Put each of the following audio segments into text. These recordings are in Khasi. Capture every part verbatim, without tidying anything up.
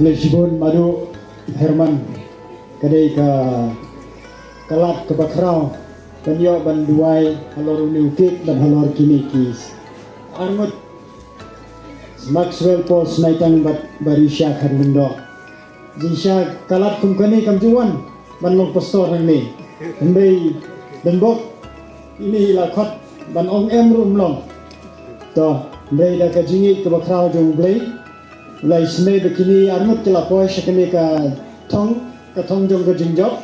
Khublei shibun Madu Herman, ka dei ka, ka lad kaba khraw ban ïoh ban duwai halor une u cake bad halor kine ki arngut Maxwell Paul Snaitang bad Barisha Kharlyngdoh. Jingshisha ka lad kum kane kam ju wan ban long pastor hangne. Hynrei don bok ine i la khot ban ong em ruh ym long. To, hynrei da ka jingïeit kaba khraw jong U Blei, U la isynei ba kine arngut ki la poi sha kane ka thong, ka thong jong ka jingjop.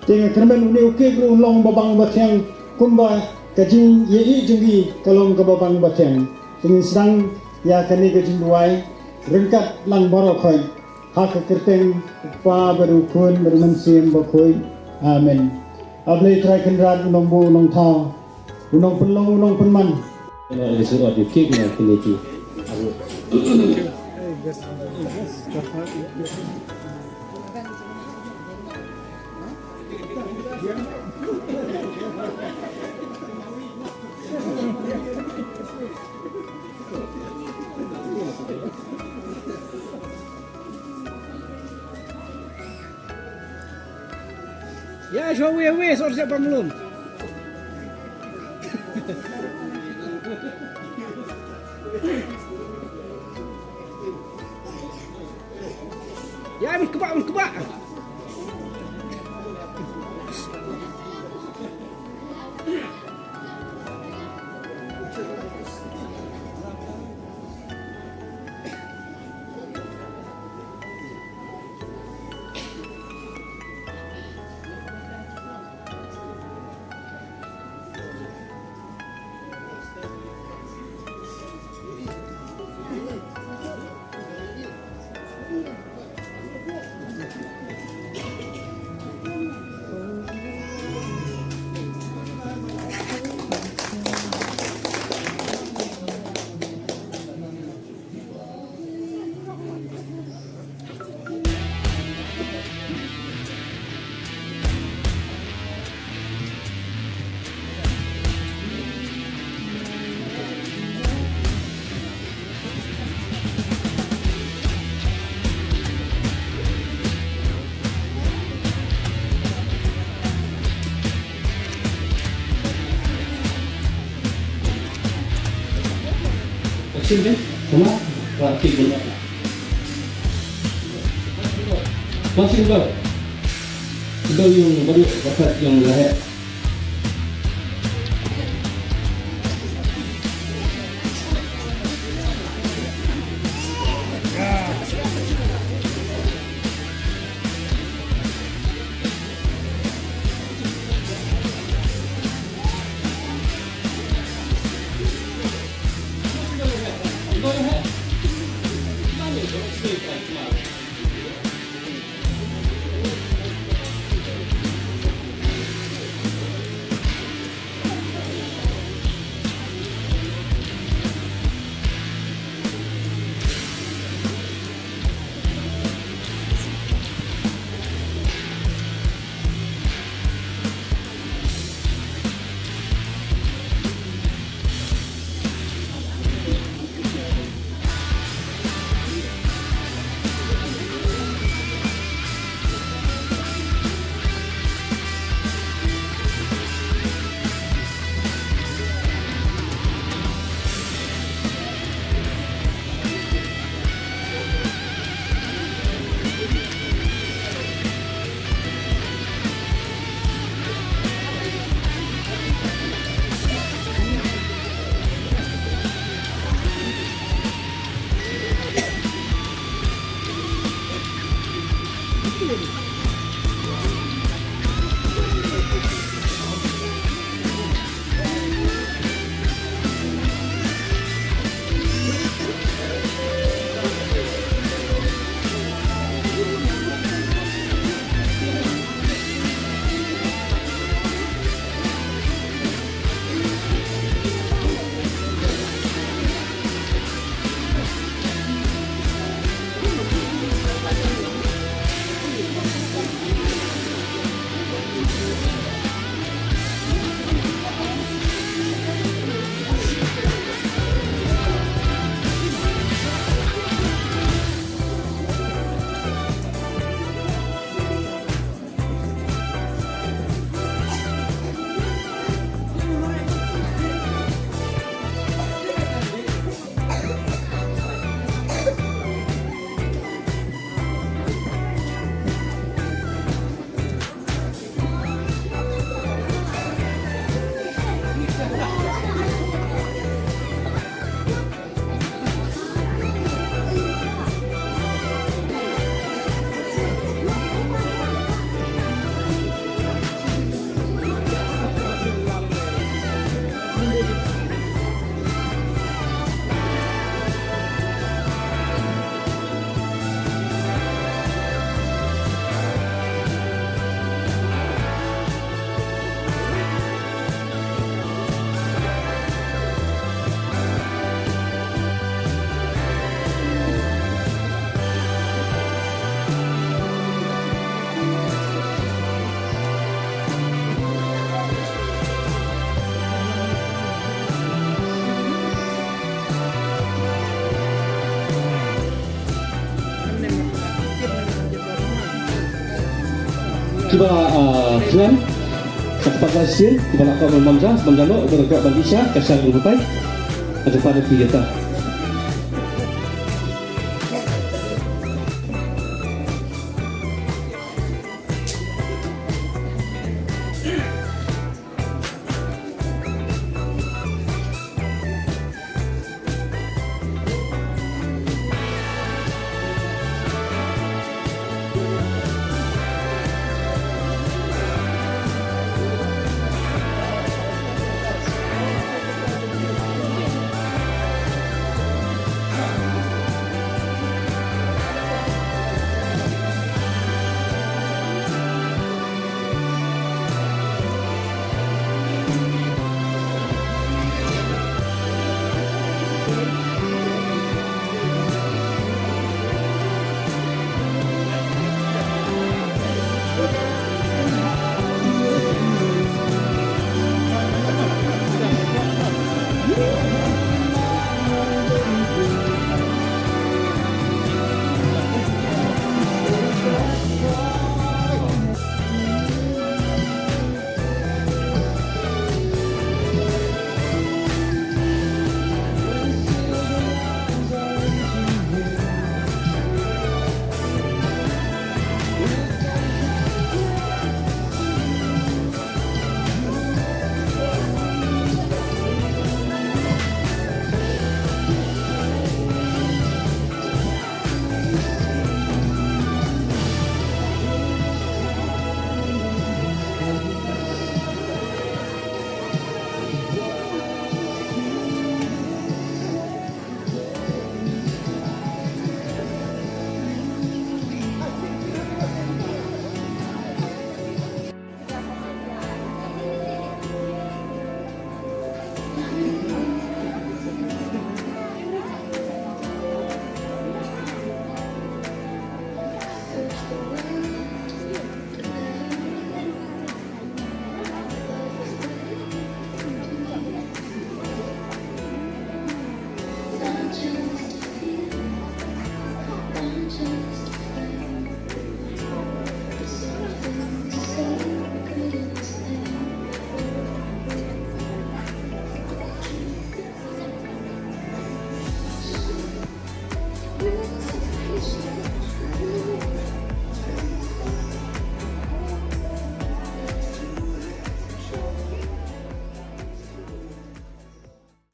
Te nga kyrmen une u cake ruh un long ba bang ba thiang kumba ka jingïeit jong ki ka long kaba bang ba thiang. Te ngin sdang ïa kane ka jingduwai ryngkat lang baroh khoit. Ha ka kyrteng U Kpa bad U Khun bad U Mynsiem Bakhuid. Amen. A Blei Trai Kynrad, U Nongbuh U Nongthaw, U Nongpynlong U Nongpynman. Ina ina sura di kik na kini ki. Ya, shu wei wei, sor siap pemlum. Ya, min kebak, min kebak. Action, eh? Sama? Wah, tik, boleh. Masih, bro. Bro, yung baru dapat yung lahir. Kiba, ah, khngan, sa kpat la sien, kiba la kwah ban manja, manja noh, ba kwah ban isha, ka shang u batai. Ka jumpa da ki kita.